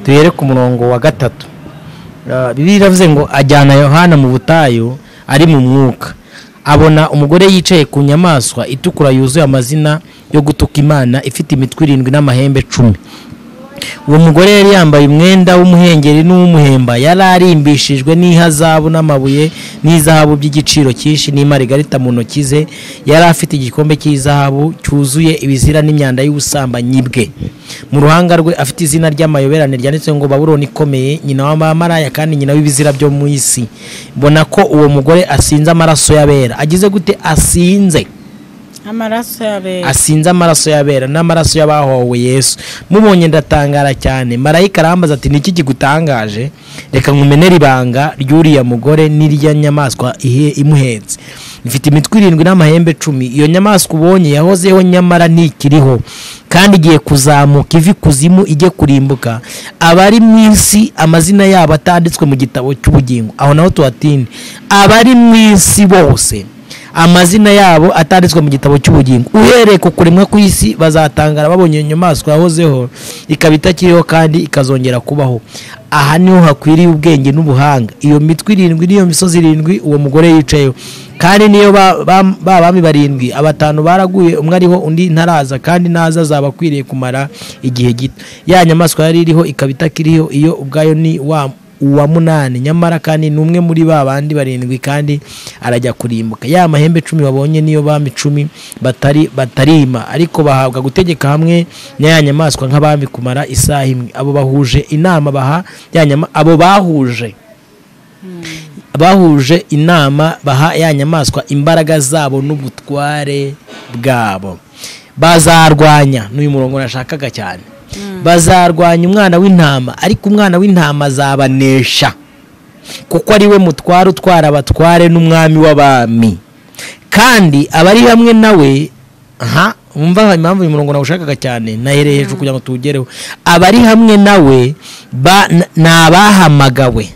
duhere ku murongo wa 3. Bibiliya iravuze ngo ajyana Yohana mu butayu ari mu mwuka, abona umugore yicaye ku nyamaswa itukura yuzuye amazina yo gutuka Imana, ifite imitwe 7 n'amahembe 10. Uwo mugore yari yambaye umwenda w'umuhengeri n'uw'umuhemba, yari arimbishijwe n'ihazabu n'amabuye n'izahabu by'igiciro cyinshi n'imarigarita mu ntoki ze, yari afite igikombe cy'izahabu cyuzuye ibizira n'imyanda y'ubusambanyi bwe. Mu ruhanga rwe afite izina ry'amayoberane ryanditse ngo Babuloni ikomeye, nyina w'abamaraya kandi nyina w'ibizira byo mu isi. Mbona ko uwo mugore asinze amaraso y'abera. Agize gute? Asinze amaraso y'abera, asinze amaraso y'abera n'amaraso y'abahowe Yesu. Mubonye ndatangara cyane. Marayika arambaza ati niki kigutangaje? Reka nkumenere ibanga ry'uriya mugore n'irya nyamaswa imuhetse, ifite imitwe 7 n'amahembe 10. Iyo nyamaswa ubonye yahozeho nyamara ntikiriho, kandi igiye kuzamuka ivi kuzimu ijye kurimbuka. Abari mu isi amazina yabo atanditswe mu gitabo cy'ubugingo, aho naho tuhatinde. Abari mu isi bose amazina yabo atanditswe mu gitabo cy'ubugingo, uhereye ku kuremwa kw'isi, bazatangara babonye inyamaswa yahozeho ikaba itakiriho kandi ikazongera kubaho. Aha niho hakwiriye ubwenge n'ubuhanga. Iyo mitwe 7 n'iyo misozi 7 uwo mugore yicayeho, kandi niyo bami 7, abatanu baraguye, umwe ariho undi ntaraza, kandi naza azaba akwiriye kumara igihe gito. Ya nyamaswa yari iriho ikaba itakiriho, iyo ubwayo ni wa uwa munani, nyamara kandi ni umwe muri ba bandi barindwi, kandi arajya kurimbuka. Ya mahembe 10 babonye niyo bami 10 batarima, ariko bahabwa gutegeka hamwe n'ya nyamaswa nk'abami kumara isaha imwe. Abo bahuje inama baha ya nyama, abo bahuje inama baha ya nyamaswa imbaraga zabo n'ubutware bwabo. Bazarwanya, n'uyu murongo nashakaga cyane, bazarwanya umwana w'intama, ariko umwana w'intama azabanesha, kuko ari we mutware utwara abatware n'umwami w'abami, kandi abari hamwe nawe. Aha umva impamvu uyu murongo nawushakaga cyane, nahereye hejuru kugira ngo tuwugereho. Abari hamwe nawe ni abahamagawe,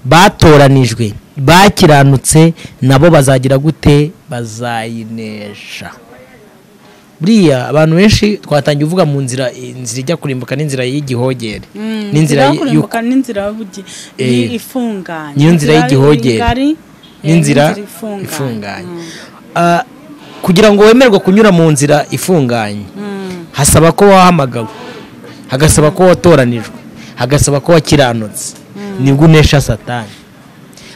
batoranijwe, bakiranutse, nabo bazagira gute? Bazayinesha. Buriya abantu benshi twatangiye uvuga mu nzira, inzira ijya kurimbuka n'inzira y'igihogere, n'inzira kurimbuka n'inzira ifunganye, n'inzira y'igihogere n'inzira ifunganye. Kugira ngo wemerwe kunyura mu nzira ifunganye, hasaba ko wahamagawe, hagasaba ko watoranijwe, hagasaba ko wakiranutse, nibwo unesha Satani.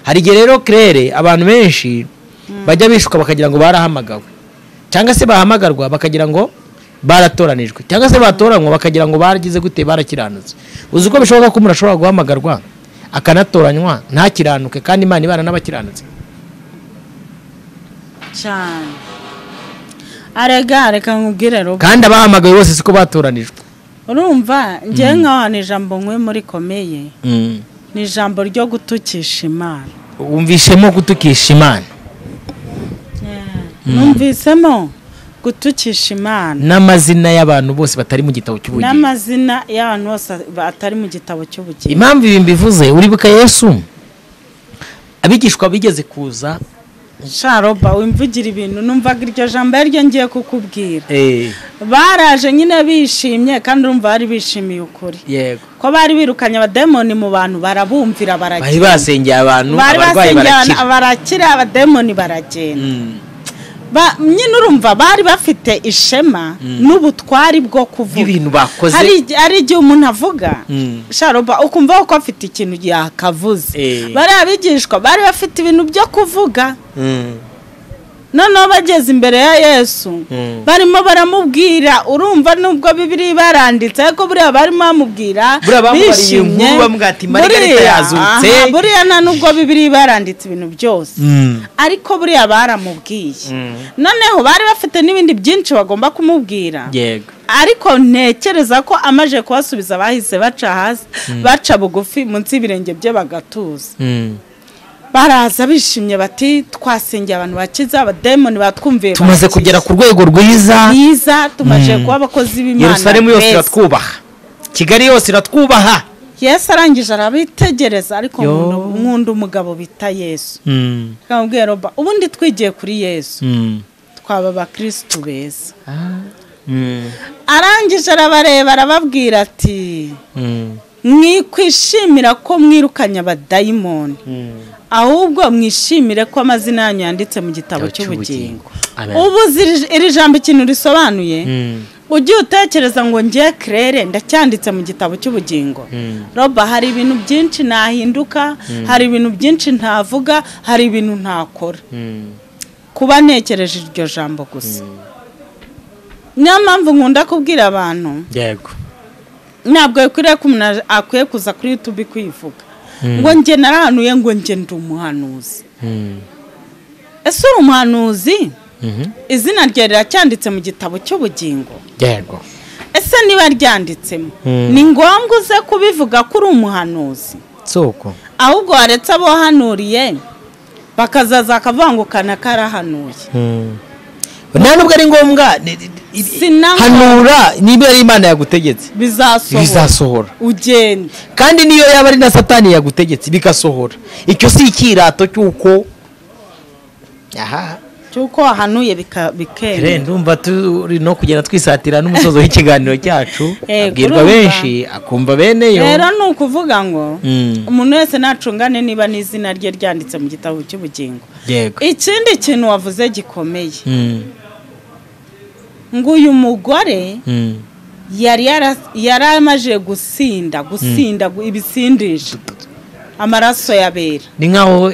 Hari igihe rero Claire abantu benshi bajya bishuka bakagira ngo barahamagawe, cyangwa se bahamagarwa bakagira ngo baratoranijwe, cyangwa se batoranywa bakagira ngo baragize gute, barakiranutse. Uzi ko bishoboka ko umuntu ashobora guhamagarwa akanatoranywa ntakiranuke, kandi Imana ibana n'abakiranutse cyane. Arega reka nkubwire rero, kandi abahamagawe bose siko batoranijwe. Urumva ngiye nkaho ni ijambo nkwe muri komeye, ni ijambo ryo gutukisha Imana. Wumvishemo gutukisha Imana? Numvisemo gutukisha Imana n'amazina y'abantu bose batari mu gitabo cy'ubugingo, n'amazina y'abantu bose batari mu gitabo cy'ubugingo. Impamvu ibi mbivuze, uribuka Yesu abigishwa bigeze kuza. Sharoba wimvugira ibintu, numvaga iryo jambo yaryo ngiye kukubwira. Baraje nyine bishimye, kandi urumva bari bishimiye ukuri. Yego. Ko bari birukanye abademoni mu bantu, barabumvira baragenda. Bari basengeye abantu, abarwayi barakira, barakira, abademoni baragenda. Nyine urumva bari bafite ishema n'ubutwari bwo kuvuga ibintu bakoze. Hari igihe umuntu avuga Sharoba ukumva ko afite ikintu yakavuze. Bari abigishwa bari bafite ibintu byo kuvuga. Noneho bageze imbere ya Yesu barimo baramubwira, urumva nubwo Bibiliya baranditse ariko buriya barimo bamubwira bishimye, buriya nta nubwo Bibiliya baranditse ibintu byose, ariko buriya baramubwiye. Noneho bari bafite n'ibindi byinshi bagomba kumubwira. Ariko ntekereza ko amaje kubasubiza bahise baca hasi, baca bugufi munsi y'ibirenge bye bagatuza. Baraza bishimye bati twasengeye abantu bakiza, abademoni batwumviye, tumaze kugera ku rwego rwiza, tumaze kuba abakozi b'Imana, Yerusalemu yose iratwubaha, Kigali yose iratwubaha. Yesu arangije arabitegereza, ariko nkunda umugabo bita Yesu. Akamubwira Roba, ubundi twigiye kuri Yesu twaba abakristu beza. Arangije arabareba arababwira ati mwikwishimira ko mwirukanye abadayimoni, ahubwo mwishimire ko amazina yanyu yanditse mu gitabo cy'ubugingo. Ubu iri jambo ikintu risobanuye, ugiye utekereza ngo ngiye Claire ndacyanditse mu gitabo cy'ubugingo. Roba hari ibintu byinshi nahinduka, hari ibintu byinshi ntavuga, hari ibintu ntakora, kuba ntekereje iryo jambo gusa. Niyo mpamvu nkunda kubwira abantu, yego, ntabwo bikwiriye ko umuntu akwiye kuza kuri YouTube kwivuga ngo njye narahanuye, ngo njye ndi umuhanuzi. Ese uri umuhanuzi? Izina rye riracyanditse mu gitabo cy'ubugingo? Yego. Ese niba ryanditsemo, ni ngombwa uze kubivuga ko uri umuhanuzi? Soko. Ahubwo waretse abo wahanuriye bakazaza akavuga ngo kana karahanuye. Nta nubwo ari ngombwa. Hanura niba ari Imana yagutegetse bizasohora, ugende. Kandi niyo yaba ari na Satani yagutegetse bikasohora, icyo si ikirato cy'uko aha cy'uko wahanuye bikemera. Ndumva turi no kugenda twisatira n'umusozo w'ikiganiro cyacu, abwirwa benshi akumva bene yo. Rero ni ukuvuga ngo umuntu wese nacungane niba n'izina rye ryanditse mu gitabo cy'ubugingo. Ikindi kintu wavuze gikomeye, ngo uyu mugore yari yaramaje gusinda ibisindisha. Amaraso yabera ni nkaho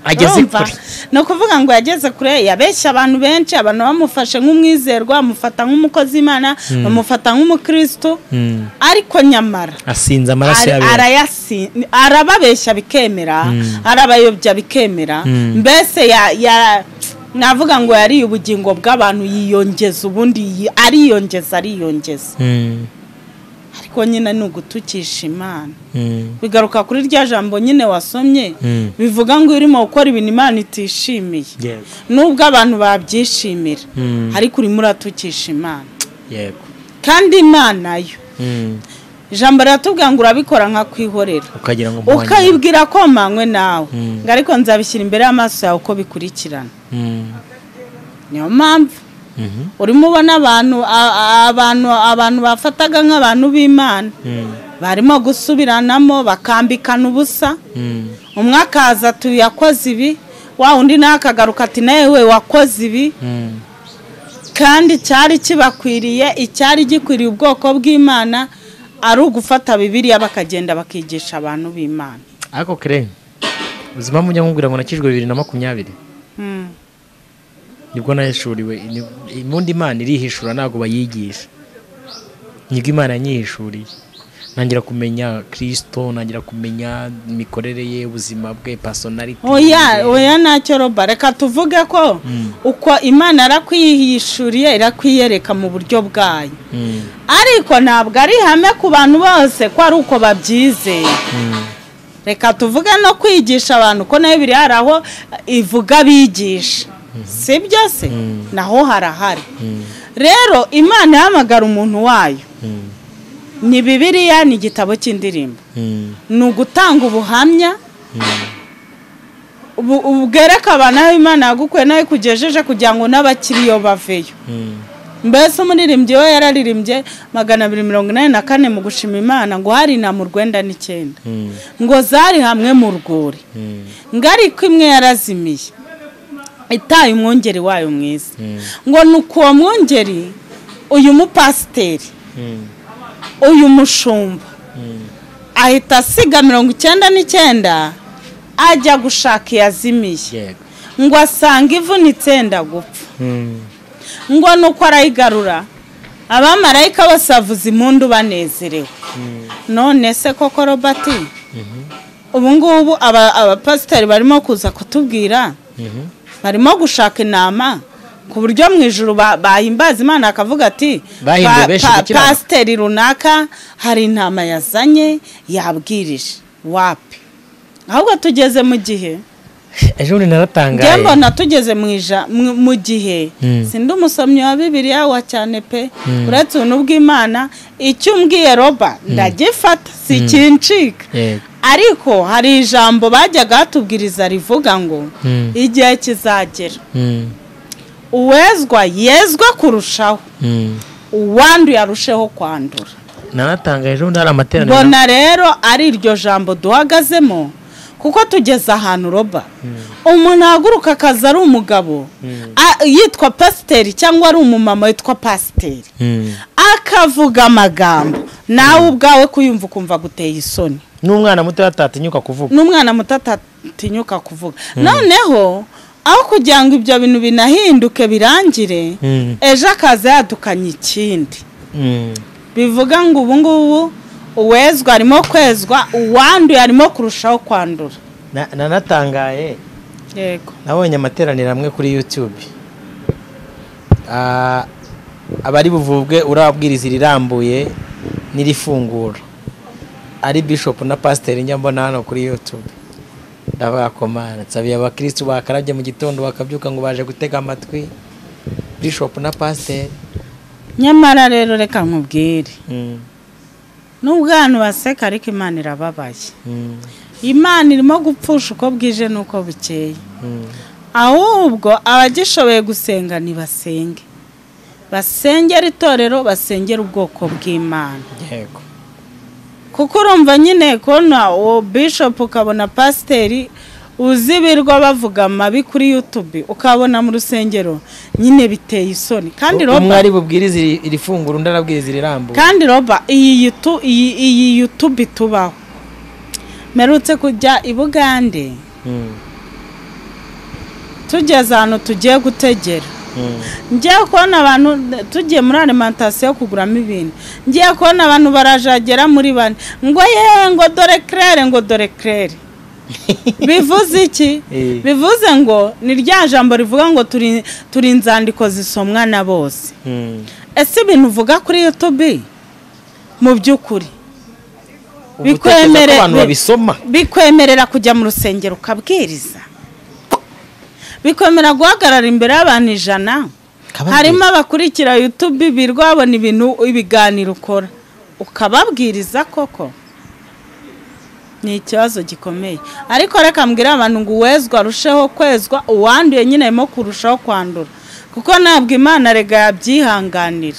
ageze kure. No kuvuga ngo yageze kure, yabeshya abantu benshi, abantu bamufashe nk'umwizerwa, bamufata nk'umukozi Imana, bamufata nk'umukristo, ariko nyamara asinze amaraso yabera, arababeshya bikemera, arabayobya bikemera. Mbese navuga ngo yari ubugingo bw'abantu, yiyongeza ubundi ariyongeza. Ariko nyine ni ugutukisha Imana. Bigaruka kuri rya jambo nyine wasomye, bivuga ngo urimo gukora ibintu Imana itishimiye, nubwo abantu babyishimira, ariko urimo uratukisha Imana. Yego. Kandi Imana yo ijambo riratubwira ngo urabikora nka kwihorera, ukayibwira ko manywe nawe, ngo ariko nzabishyira imbere y'amaso yawe uko bikurikirana. Niyo mpamvu urimo ubona abantu bafataga nk'abantu b'Imana barimo gusubiranamo, bakambikana ubusa. Umwe akaza ati yakoze ibi, wa undi nawe akagaruka ati nawe wakoze ibi. Kandi cyari kibakwiriye, icyari gikwiriye ubwoko bw'Imana ari ugufata Bibiliya bakagenda bakigisha abantu b'Imana. Ariko kre uzima mujya nkubwira ngo nakijwe 2020 nibwo nahishuriwe imundi Imana irihishura, ntago bayigisha. Nibwo Imana yanyihishuriye, ntangira kumenya Kristo, ntangira kumenya imikorere ye, ubuzima bwe, personality. Oya ntacyo Roba, reka tuvuge ko uko Imana yarakwihishuriye irakwiyereka mu buryo bwayo, ariko ntabwo ari ihame ku bantu bose ko ari uko babyizeye. Reka tuvuge no kwigisha abantu ko nayo biri hari aho ivuga bigisha, si byo se? Naho harahari. Rero Imana ihamagara umuntu wayo, ni Bibiliya, ni igitabo cy'indirimbo, ni ugutanga ubuhamya ubwereka abantu aho Imana yagukuye nawe ikugejeje, kugira ngo n'abakiriyo baveyo. Mbese umuririmbyi we yararirimbye 284 mu gushima Imana ngo hari na mu 99 ngo zari hamwe mu rwuri, ngo ariko imwe yarazimiye itaye umwungeri wayo mwiza. Ngo nuko uwo mwungeri, uyu mupasiteri, uyu mushumba, ahita asiga 99 ajya gushaka iyazimiye, ngo asanga ivunitse yenda gupfa. Ngo nuko arayigarura, abamarayika bose bavuza impundu banezerewe. None se koko Robert, ubu ngubu abapasiteri barimo kuza kutubwira, barimo gushaka inama ku buryo mu ijuru bahimbaza Imana akavuga ati pasiteri runaka hari intama yazanye yabwirije. Wapi? Ahubwo tugeze mu gihe ejo ni naratangaye, mbona tugeze mu gihe sindi umusomyi wa Bibiliya wa cyane pe, uretse ubuntu bw'Imana icyo umbwiye Roba ndagifata, si kincika. Ariko hari ijambo bajyaga batubwiriza rivuga ngo igihe kizagera uwezwa yezwa kurushaho, uwanduye arusheho kwandura. Naratangaye ejo hari amateraniro. Mbona rero ari iryo jambo duhagazemo, kuko tugeze ahantu Roba umuntu ahaguruka akaza ari umugabo yitwa pasiteri cyangwa ari umumama witwa pasiteri, akavuga amagambo nawe ubwawe kuyumva ukumva guteye isoni. N'umwana muto atatinyuka kuvuga, n'umwana muto atatinyuka kuvuga. Noneho aho kugira ngo ibyo bintu binahinduke birangire, ejo akaza yadukanye ikindi. Bivuga ngo ubu ngubu uwezwa arimo kwezwa, uwanduye arimo kurushaho kwandura. Nanatangaye. Yego. Nabonye amateraniro amwe kuri YouTube, abari buvubwe urabwiriza irirambuye n'irifungura, ari bishop na pasiteri njya mbona hano kuri YouTube. Ndavuga ko Mana nsabiye abakristo bakarabye mu gitondo bakabyuka ngo baje gutega amatwi bishop na pasiteri. Nyamara rero reka nkubwire, nubwo abantu baseka ariko Imana irababaye. Imana irimo gupfusha uko bwije nuko bukeye. Ahubwo abagishoboye gusenga nibasenge, basengera itorero, basengera ubwoko bw'Imana. Yego. Kuko urumva nyine kubona uwo bishop ukabona pasiteri uzibirwa bavuga amabi kuri YouTube, ukabona mu rusengero nyine biteye isoni. Kandi Roba umwe ari bubwirize iri funguro undi arabwiriza irirambuye. Kandi Roba iyi YouTube tubaho Mperutse kujya i Bugande, tugeze ahantu tugiye gutegera, ngiye kubona abantu tugiye muri alimentation kuguramo ibintu, ngiye kubona abantu barajagera muri bane ngo ye ngo dore Claire, ngo dore Claire. Bivuze iki? Bivuze ngo ni rya jambo rivuga ngo turi inzandiko zisomwa na bose. Ese ibintu uvuga kuri YouTube mu by'ukuri bikwemerera kujya mu rusengero ukabwiriza, bikwemera guhagarara imbere y'abantu 100, harimo abakurikira YouTube birwa babona ibintu ibiganiro ukora ukababwiriza koko? Ni ikibazo gikomeye. Ariko reka mbwira abantu ngo uwezwa arusheho kwezwa, uwanduye nyine arimo kurushaho kwandura, kuko ntabwo Imana rega yabyihanganira.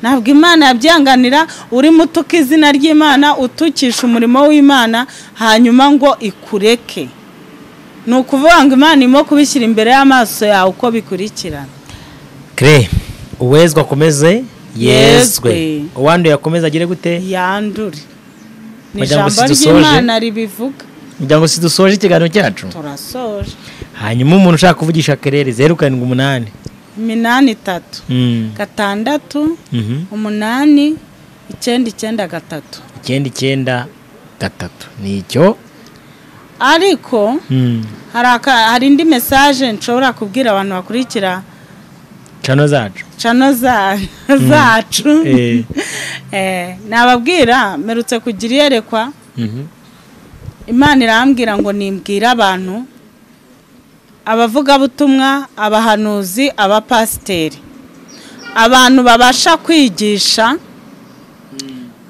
Ntabwo Imana yabyihanganira urimo utuka izina ry'Imana, utukisha umurimo w'Imana, hanyuma ngo ikureke. Ni ukuvuga ngo Imana irimo kubishyira imbere y'amaso yawe uko bikurikirana. Claire, uwezwa akomeze yezwe, uwanduye akomeze agire gute? Yandure. Ni ijambo ry'Imana ribivuga. Kugira ngo sidusoje ikiganiro cyacu, turasoje. Hanyuma umuntu ushaka kuvugisha Claire, 0 7 8 8 3 6 8 9 9 3 9 9 3. Nicyo. Ariko hari indi message nshobora kubwira abantu bakurikira channel zacu, channel zacu. Nababwira merutse kugira iyerekwa. Imana irambwira ngo nimbwira abantu, abavugabutumwa, abahanuzi, abapasiteri, abantu babasha kwigisha.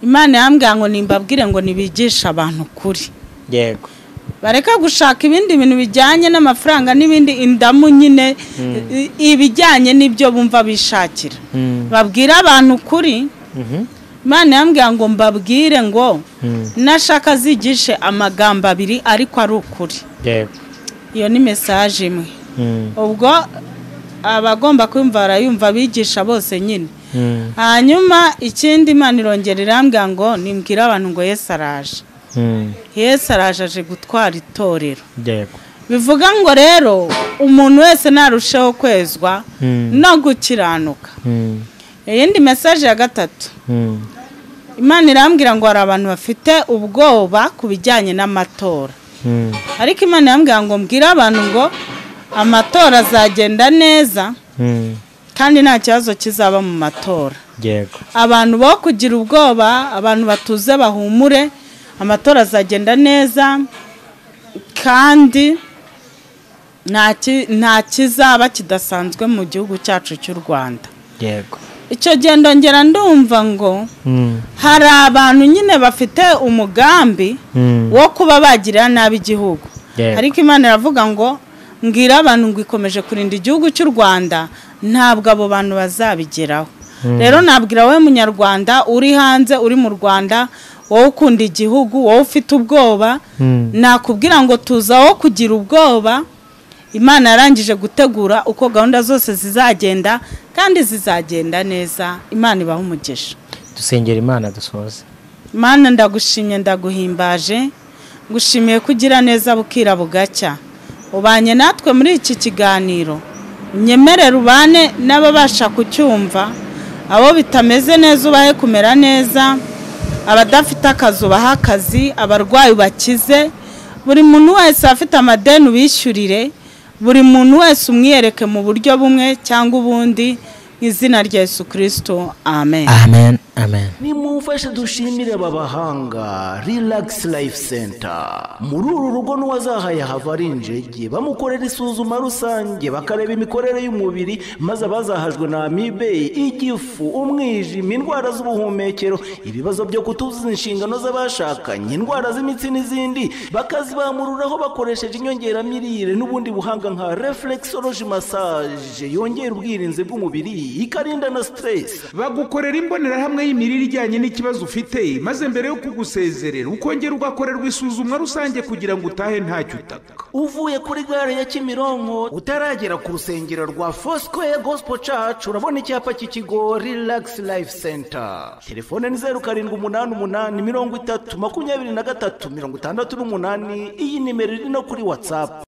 Imana irambwira ngo nimbabwire ngo nibigisha abantu kuri. Yego. Bareka gushaka ibindi bintu bijyanye n'amafaranga n'ibindi indamu nyine, ibijyanye n'ibyo bumva bishakira. Babwira abantu kuri. Imana yambwira ngo mbabwire ngo nashaka zigishe amagambo abiri ariko ari ukuri. Yego. Iyo ni message imwe. Ubwo abagomba kumva barayumva, bigisha bose nyine. Hanyuma ikindi Imana irongera irambwira ngo nimbwira abantu ngo Yesu araje. Yesu araje aje gutwara itorero. Yego. Bivuga ngo rero umuntu wese narusheho kwezwa no gukiranuka. Iyindi message ya gatatu, Imana irambwira ngo hari abantu bafite ubwoba ku bijyanye n'amatora. Ariko Imana irambwira ngo mbwira abantu ngo amatora azagenda neza kandi nta kibazo kizaba mu matora. Yego. Abantu bo kugira ubwoba, abantu batuze bahumure, amatora azagenda neza kandi nta kizaba kidasanzwe mu gihugu cyacu cy'u Rwanda. Yego. Icyo gendo ngera ndumva ngo hari abantu nyine bafite umugambi wo kuba bagirira nabi igihugu. Ariko Imana iravuga ngo mbwira abantu ngo ikomeje kurinda igihugu cy'u Rwanda, ntabwo abo bantu bazabigeraho. Rero nabwira wowe munyarwanda uri hanze, uri mu Rwanda, wowe ukunda igihugu, wowe ufite ubwoba, nakubwira ngo tuzaho kugira ubwoba. Imana yarangije gutegura uko gahunda zose zizagenda kandi zizagenda neza. Imana ibahe umugisha. Dusengera Imana dusoze. Imana ndagushimye, ndaguhimbaje, ngushimiye kugira neza bukira bugacya. Ubanye natwe muri iki kiganiro, unyemerere ubane n'ababasha kucyumva, abo bitameze neza ubahe kumera neza, abadafite akazi ubahe akazi, abarwayi ubakize, buri muntu wese afite amadeni ubishyurire, buri muntu wese umwiyereke mu buryo bumwe cyangwa ubundi, mu izina rya Yesu Kristo, amen. Amen. Amen. Nimumfashe dushimire aba bahanga Relax Life Center. Muri uru rugo n'uwazahaye hava ari injege, bamukorera isuzuma rusange, bakareba imikorere y'umubiri, maze abazahajwe na amibe, igifu, umwijima, indwara z'ubuhumekero, ibibazo byo kutuzuza inshingano z'abashakanye, indwara z'imitsi n'izindi, bakazibamururaho bakoresheje inyongeramirire n'ubundi buhanga nka reflexology massage yongera ubwirinzi bw'umubiri, ikarinda na stress. Bagukorera imbonerahamwe y'imirire ijyanye n'ikibazo ufite, maze mbere yo kugusezerera ukongera ugakorerwa isuzumwa rusange kugira ngo utahe ntacyo utaka. Uvuye kuri gare ya Kimironko utaragera ku rusengero rwa Foursquare Gospel Church, urabona icyapa cy'ikigo Relax Life Center. Telefone ni 0788 30 23 68. Iyi nimero iri no kuri WhatsApp.